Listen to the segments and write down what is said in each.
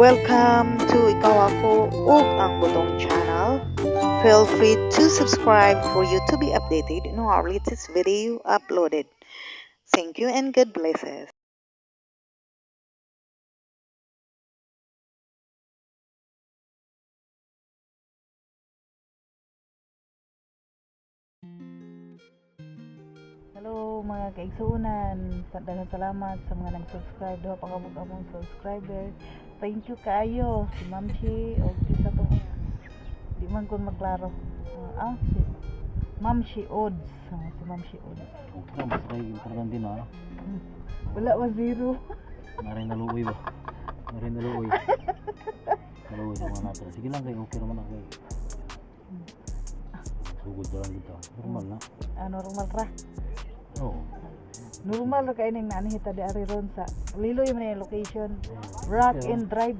Welcome to Ikaw Ako ug ang Butong channel. Feel free to subscribe for you to be updated on our latest video uploaded. Thank you and God bless us. Hello mga kaigsuonan, daghang salamat sa mga nag-subscribe. Duha pa ka among subscriber. Thank you kaayo si Ma'am Shi og sa tong di man kon maklaro. Si Ma'am Shi Odds, si Ma'am Shi Odds. Okay, basta kay importante na. Wala wa zero. Narin naluoy ba? Narin naluoy. Naluoy sa mga natin. Sige lang kay okay naman ako. Sugod na lang kita. Normal na. Ah, normal ra. Oo. Normal ra kay ning naanhi ta di ari ron sa Liloy man yung location. Rock and Drive.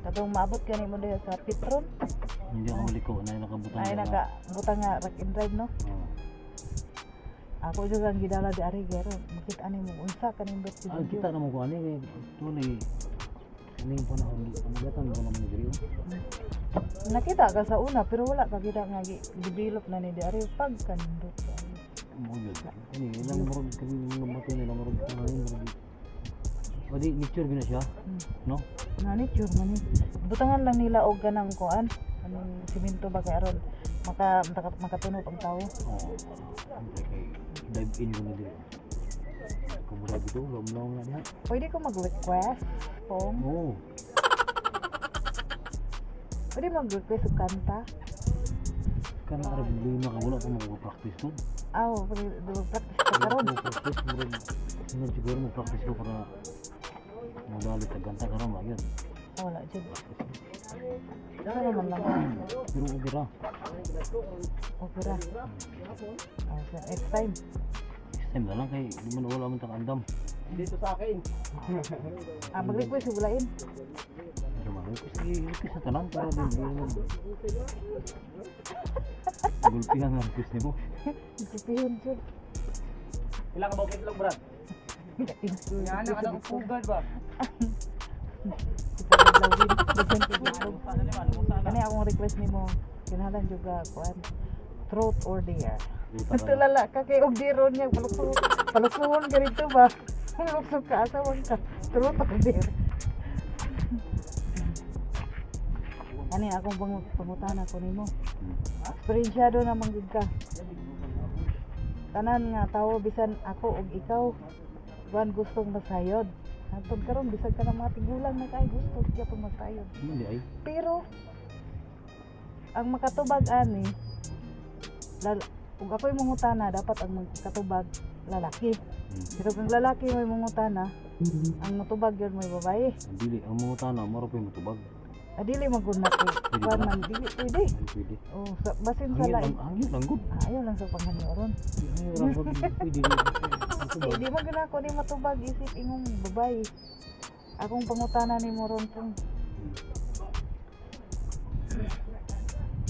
Katong maabot kani mo diha sa Petron. Hindi ako maliko. Na nakabutang. Ay naka butang nga Rock and Drive, no. Oo. Ako juga ang gidala di ari gero. Makita ani mo unsa kanindot Ah, kita naman ko ani kay tunay. Ano yung panahon? Panagatan ko naman diri. Nakita ka sa una pero wala ka kita nga gi-develop na ni di ari pag kanindot kaayo. Mo yun. Ani ilang murag kami mga bato nila murag ano murag. O di nature gina siya, no? Na nature man ni. Butangan lang nila og ganang kuan, anong simento ba kay aron makatunog ang tao. Oo. Siyempre kay dive in ko na diri. Kumura dito, lamlaw na diha. Pwede ko mag-request pong. Oo. Pwede mag-request og kanta. Kana ara problema ka wala pa mo practice ko. Aw, pwede practice ka karon. Mo practice murag sunod siguro mo practice ko para modali tag kanta karon ba yun. Ah, wala jud. Dara naman lang. Pero okay ra. Okay ra. Ah, so next time. Next time na lang kay di man wala man tag andam. Ah, mag-request og lain. Pero man request request sa tanan para din di naman. Gulpihan nga request nimo. Gulpihon jud. Ilang ka ba itlog, Brad? Yan, ang pugad ba? Kani akong request nimo, kinahanglan jud ka kuan. Truth or dare. Luta ka. Tulala ka kay og dare niya palukso. Paluksohon ka rito ba? Palukso ka asa man ka. Truth or dare. Ani akong pangutana ko nimo. Eksperyensyado na man gud ka. Tanan nga tawo bisan ako ug ikaw kuan gustong masayod. Hantod karon bisag ka ng mga tigulang na kay gusto gyapon masayod. Hindi ay. Pero ang makatubag ani ug ako'y mangutana dapat ang magkatubag lalaki. Pero kung lalaki may mangutana, ang motubag yun may babae. Ang dili ang mga tana maro pa yung motubag. Adili man gud na ko. Pwede Kuan ba? man dili pwede. Ay pwede. Oh, sa, basin sa Hangyo lain. lang, hangyo lang gud. Ah, ayaw lang sa panghanyo ron. Hangyo lang gud. Pwede. Eh, di man gud ako ni matubag isip ingong babae. Akong pangutana ni mo ron pong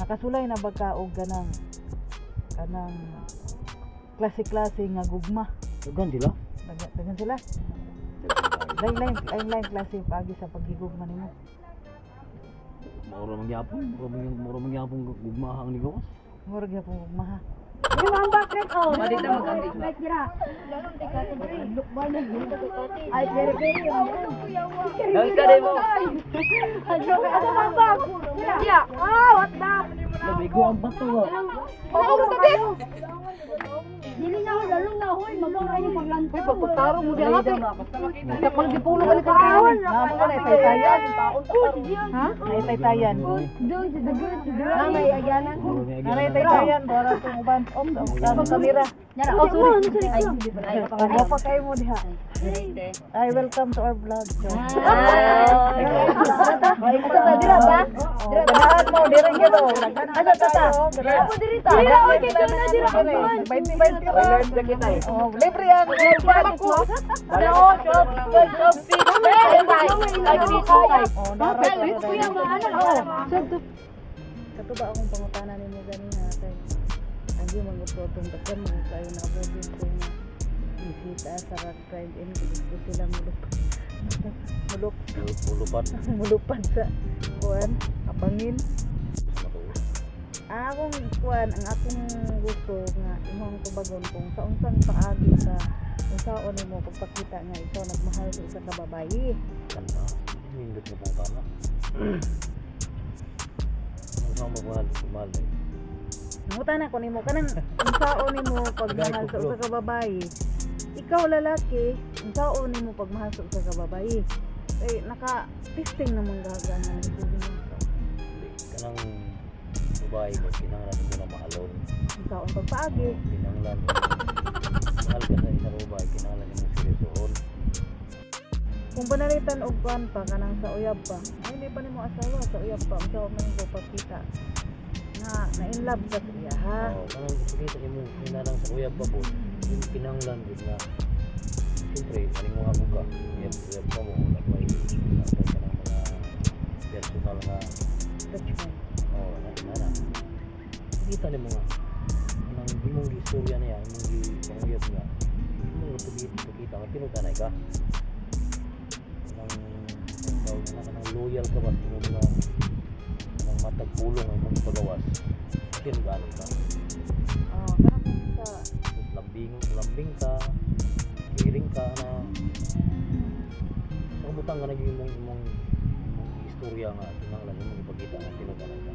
nakasulay na ba ka og kanang klase-klase nga gugma? Daghan sila. Daghan sila. Lain lain lain lain klase paagi sa paghigugma nimo. Maura man gyapon, mura man gyapon gugma ang ligawas. Mura gyapon gugma ha. Labigo ang bato ba. Namo ko na itaytayan. Ha? Naitaytayan. Mura may Naitaytayan para itong uban. Ang kamera. Oh, sorry. Ay, pa kayo mo diha. Ay, welcome to our vlog. Dira ba? Dira mo, dira gyud oh. Asa ta ta? Ako diri ta. Dira oy kay na dira ka man. 20 ra. Oh, libre ang ko. Ano, shop, shop, Oh, nara. Kuya maano. Kato ba akong pangutana nimo ganina kay ang di magutotong daghan man kayo na abot ko nga bisita sa Rock Drive In gusto sila mo Mulok Mulupat mulupad sa kuan, abangin. Sa matuod. Ang akong kuan, ang akong gusto nga imong tubagon kung sa unsang paagi sa unsaon nimo pagpakita nga ikaw nagmahal sa isa ka babae. Kanta. Nindot nga pong tama. Ang saan magmahal, mahal eh. Nangutana ko nimo kanang unsaon nimo pagmahal sa usa ka babae. Ikaw lalaki, unsaon nimo pagmahal sa usa ka babae? Eh naka testing naman gaga nga nagsugi mo. Hindi. Kanang babae ba, kinahanglan mo na mahalon. Unsaon pagpaagi? Kinahanglan mahal ka sa isa ka babae, kinahanglan mo seryosohon. Kung panalitan og kuan pa kanang sa uyab pa. Ay hindi pa nimo asawa sa uyab pa, unsaon man nimo pagpakita nga na in love ka sa iya ha. Oo, kanang ipakita nimo kinahanglan sa uyab pa po, yung kinahanglan gud nga siyempre, maninguha mo ka, uyab, uyab pa mo, wala pa wala ka ng mga personal nga Attachment. Oo, na na na. Kita nimo nga kanang imong giistorya niya, imong gipanguyab niya. Imong gipakita nga tinud-anay ka. Kanang ang tawag na kanang loyal ka ba sa imong mga kanang matag pulong nga imong ipagawas. Tinud-anay ka. Oh, kanang kung sa Tapos lambing, lambing ka, caring ka na sa kabutang nga naging imong imong imong istorya nga kinahanglan imong ipakita nga tinud-anay ka.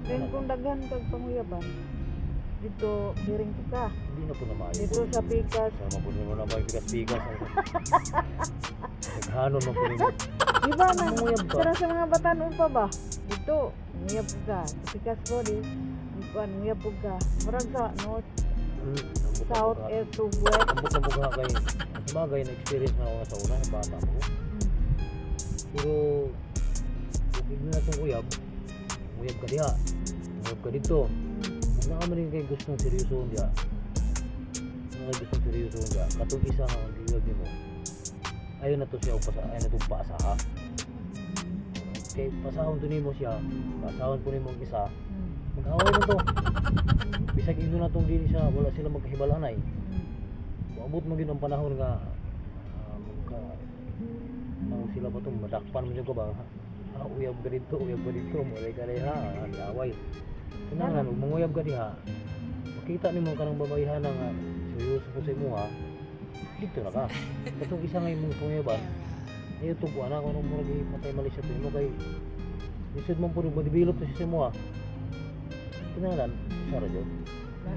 Then kung daghan kag panguyaban dito hearing ka. Hindi na po na maayo. Dito sa pikas. Sa mabuti mo na ba yung bigas-bigas ang naghanon mo po nimo. Di ba na? Manguyab ka. Kana sa mga batanon pa ba? Dito, nguyab ka. Sa pikas ko di. Kuan nguyab po ka. Murag sa north, south, air to west. Ambot na bugha kay bagay na experience na ako nga sa una sa bata ko. Pero kung na itong uyab, uyab ka diha, uyab ka dito. Kung naa man kay gustong seryoso diha. Naa kay gustong seryoso diha, katong isa nga ang giyab nimo. Ayon na to siya og pasa, ayon na to paasaha. Kay pasahon to nimo siya, pasahon po nimo ang isa, mag-away na to. Bisag ingno na tong dili siya, wala sila magkahibalanay. Moabot man gyud ang panahon nga magka tawag sila ba itong madakpan mo dyan ka ba? Ah, uyab ka dito, uyab ka dito, mulay ka diha, away. Kinahanglan, ug manguyab ka diha, makita nimo kanang babayhana nga seryoso po sa imuha, dito na ka. Katong isa nga imong panguyaban, ayo tug ana kung anong murag patay mali siya to imo kay lisod man pud ma-develop to siya sa imuha. Kinahanglan, isa ra jud.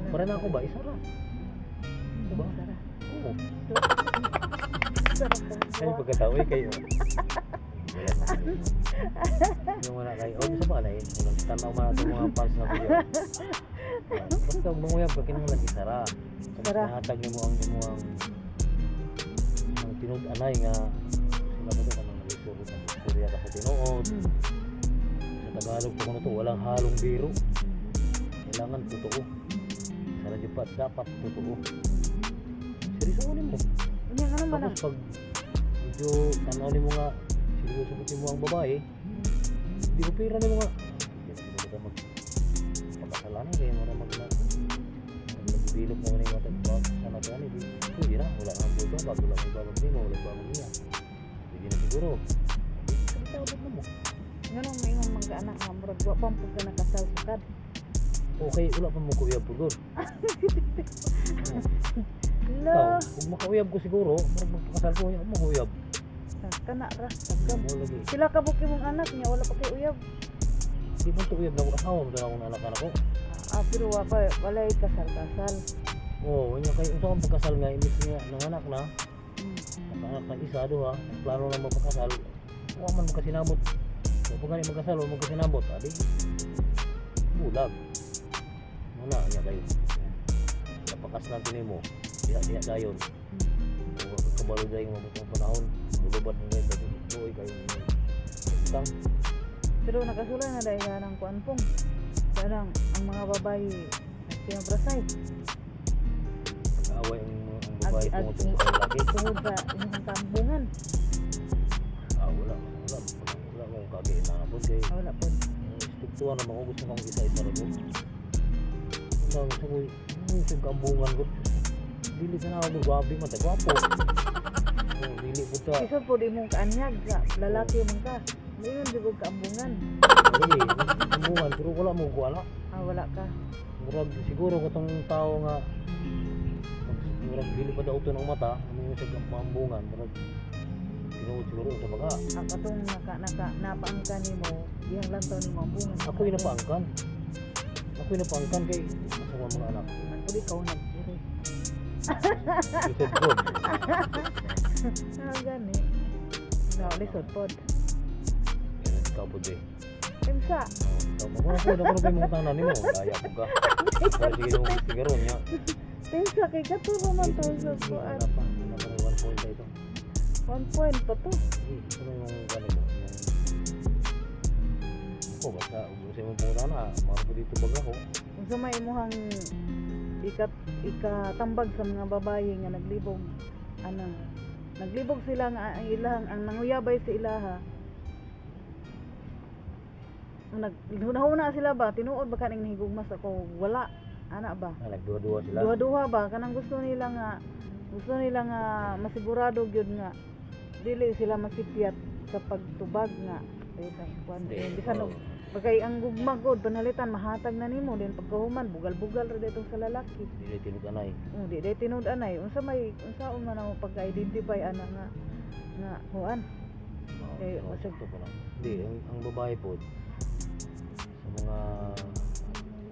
Para na ako ba isa ra? Diba? Oo. Ay, pagkatao eh, kayo. Yung wala kayo. Oh, gusto ba na yun? Walang tanaw man natin mga fans na video. Basta huwag manguyab ka, kinahanglan isara. Isara. Nahatag nimo ang imo ang tinud-anay nga sila ba ito kanang nag-istorya nag-istorya ka sa tinuod. Sa Tagalog po kuno to, walang halong biro. Kailangan totoo. Sa radyo pa, dapat totoo. Seryoso mo. Unya nga naman Tapos pag medyo tanaw nimo nga seryoso po mo ang babae, di ko pira nimo nga. Hindi na siguro ka mag pakasalan kaya mo na mag nagbilog mo ni mga tagba sana to ani di pwede na wala kang buhay bago wala kang babag nimo wala babag niya pwede na siguro. Di sa na mo. Nganong maingon man ka anak nga murag wa pa pud ka nakasal sukad. Okay, wala pa mo kuyab po doon. La, Ikaw, kung makauyab ko siguro, murag magpakasal ko, ayaw mo kuyab. kana ra sagam. Mo lagi. Sila ka buki mong anak niya wala pa kay uyab. Di man to uyab na ako, asawa mo to na akong anak ko. Ah, pero wa pa walay kasal-kasal. Oo, oh, kay unsa kang pagkasal nga imbis nga nanganak na, nakaanak na isa duha, plano na magpakasal, wa man magkasinabot. So pag gani magkasal, wa magkasinabot, adi bulag. Muna niya kayo. Napakaslan to nimo. Diha diha dayon. Wa ka kabalo dayon mabot ang panahon. Mulubad mo ngayon kasi buoy kayo. Tang Pero nakasula na dahil ka ng kuan pong. Kanang ang mga babae nagpinabrasay nag-away ang babae Ag- tungod sa lalaki. tungod sa inyong tambungan. Ah, wala, wala, wala akong kagi na po kay Ah, wala po. Istiktuan naman ako, gusto kong isa-isa rin ko. Ang gusto ko, yung sa kambungan ko. Dili sa na ako, gwapo man, gwapo. Oh, dili po ta. Lisod pod imong kaanyag sa lalaki man ka. Moingon jud og kaambungan. Lagi, ambungan pero wala mo ko ana. Ah, wala ka. Murag siguro katong tao nga murag dili pa daw ng mata, ano sa maambungan, murag tinuod siguro sa baga. Ang katong naka naka napaangkan nimo, iyang lantaw nimo ambungan. Ako'y napaangkan. Ako'y napaangkan kay sa mga anak. Pwede ikaw nagdiri. Lisod pod. Ah, gani. No, lisod pod. Ikaw pod eh. Unsa? Oh, ikaw pa ko na ko mga tanan nimo. Daya po ka. Wala sige mo siguro niya. Unsa kay katuro man to sa kuan. Wala pa, wala pa rin 1 point ito. 1 point pa to. Sige, ito na yung gano'n mo. Ako, basta ubusin mo muna na. Maro dito baga ko. Unsa may imuhang ikat ikatambag sa mga babaye nga naglibog, ano, naglibog sila nga ang ilang ang nanguyabay sa ilaha, nag hunahuna sila ba, tinuod ba kaning nahigugmas ako, wala ana ba? Ah, nagduha-duha sila. Duha-duha ba, kanang gusto nila nga masigurado gyud nga dili sila masipyat sa pagtubag nga eh, kuan Hindi. eh, bisan Oo. og bagay ang gugma gud panalitan mahatag na nimo din, pagkahuman bugal-bugal ra ditong sa lalaki. Dili tinud-anay. Oh, di day tinud anay. Unsa may unsaon man ang pagka-identify ana nga nga kuan? Oo, Eh, oo, basag- sakto pa lang. Hindi, ang babae po, sa mga,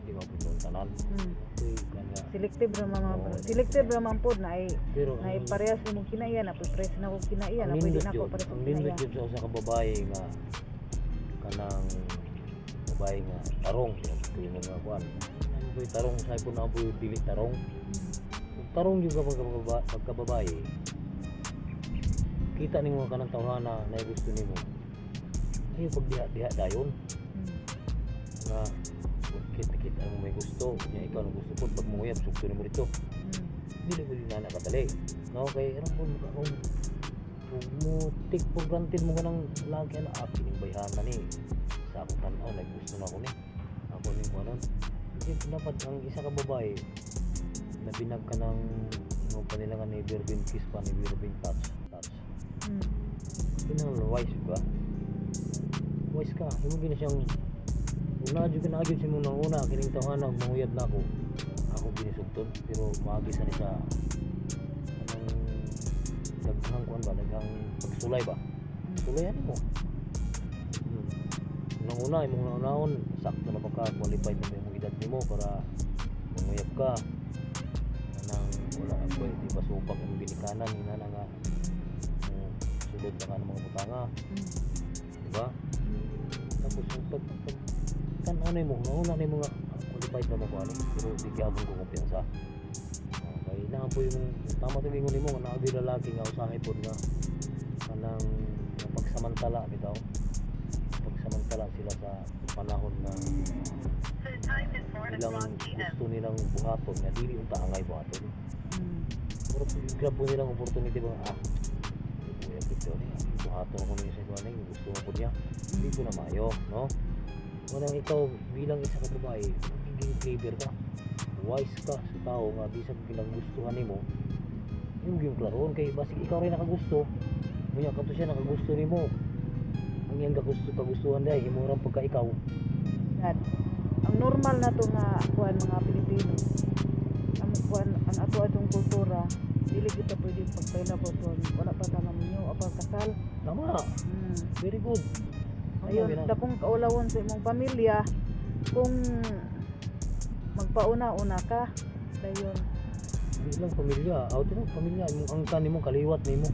di ba po yung tanan, ito'y kanya, Selective ra man mga Oo. selective ra man pod na ay pero na ay parehas imong kinaiyan, apoy parehas na akong kinaiyan, ang apoy di nindot na ako yun, parehas ang og nindot kinaiyan. yun sa usa ka babae nga kanang babae nga tarong, kuyo nga kuan. Ano po tarong, sa po na po dili tarong. Kung tarong yung kapag pagkababae, kita nimo kanang tawhana na gusto nimo. Ayo pag diha diha dayon nga kita kita mo may gusto nya, ikaw ang gusto po pag manguyab sugto nimo dito. Dili ko din na kadali, no? Kay ano po kung mo take for granted mo kanang lagi ana, ah, kining bayhana ni sa akong tan-aw naggusto na ako ni ako ni kuanon. Hindi dapat ang isa ka babae na binag ka ng mo pa nila nga never been kiss pa, never been touch touch. Kinahanglan wise ba, wise ka, imo gina siyang una jud ka na gyud sa imong nanguna kining tawhana ug manguyab na ako, ako ginisugton, pero maagi sa ni sa anong daghang kuan ba, daghang pagsulay ba, sulayan mo. Unang una imong naunahon, sakto na ba ka, qualified na ba imong edad nimo para manguyab ka, anang wala ka ba, di ba supak imong ginikanan ingana nga sulod na ka ng mga butanga, di ba? Tapos yung pag tan-aw na mo, nauna na mo nga ah, qualified na mo ko ani, pero di gyapon ko kumpiyansa. Okay na po yung tama to ingon nimo nga naa lalaki nga usahay pod nga kanang pagsamantala bitaw, pagsamantala sila sa panahon na ilang gusto nilang buhaton nga dili unta angay buhaton. Pero grab po nilang opportunity ba, ah, kuya dito ni buhaton ko niya sa kuan, gusto mo po niya, hindi ko na maayo, no? Walang ikaw bilang isa ka babae, magiging clever ka, wise ka sa tao nga bisag ginagustuhan nimo yung klaroon kay basig ikaw rin nakagusto munya kadto siya nakagusto nimo, ang iyang kagusto kagustuhan dai imo ra pagka ikaw. Dad, ang normal na to nga kuan mga Pilipino, ang kuan ang ato atong kultura, dili kita pwede pagpailabot wala pa ta maminyo o kasal. Tama. Very good. Tama, Ayun, gina. dakong kaulawon sa imong pamilya kung magpauna-una ka dayon. Di lang pamilya, out mo pamilya imong angkan nimo, kaliwat nimo.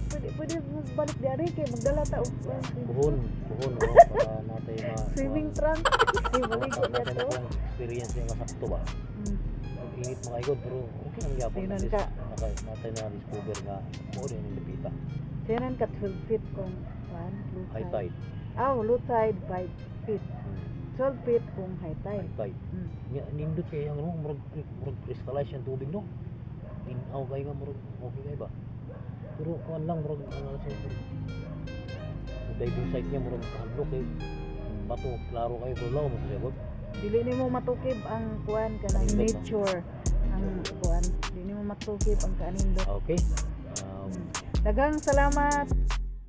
Pwede pwede balik di ari kay magdala ta og kuan, Puhon puhon, oh, para natay ma swimming trunk kay maligo na natay to. na experience niya nga sakto ba. Ang init mga igod, pero okay lang gyapon. Sinan At least ka. Natay na discover nga mo din ang lipita. Sinan ka 12 feet kung kuan low High tide. Ah, low tide 5 feet. 12 feet kung high tide. High tide. Nya nindot kay ang ano, murag murag crystallize ang tubig, no? Linaw kay nga, murag okay kay ba, pero kuan lang, murag ang ano sa murag diving site niya, murag kahadlok kay bato, klaro kayo, pero lang mo sa sagot. Dili nimo matukib ang kuan kanang Kanindot, no? nature, ang kuan, dili nimo matukib ang kanindot. Okay. Daghang salamat.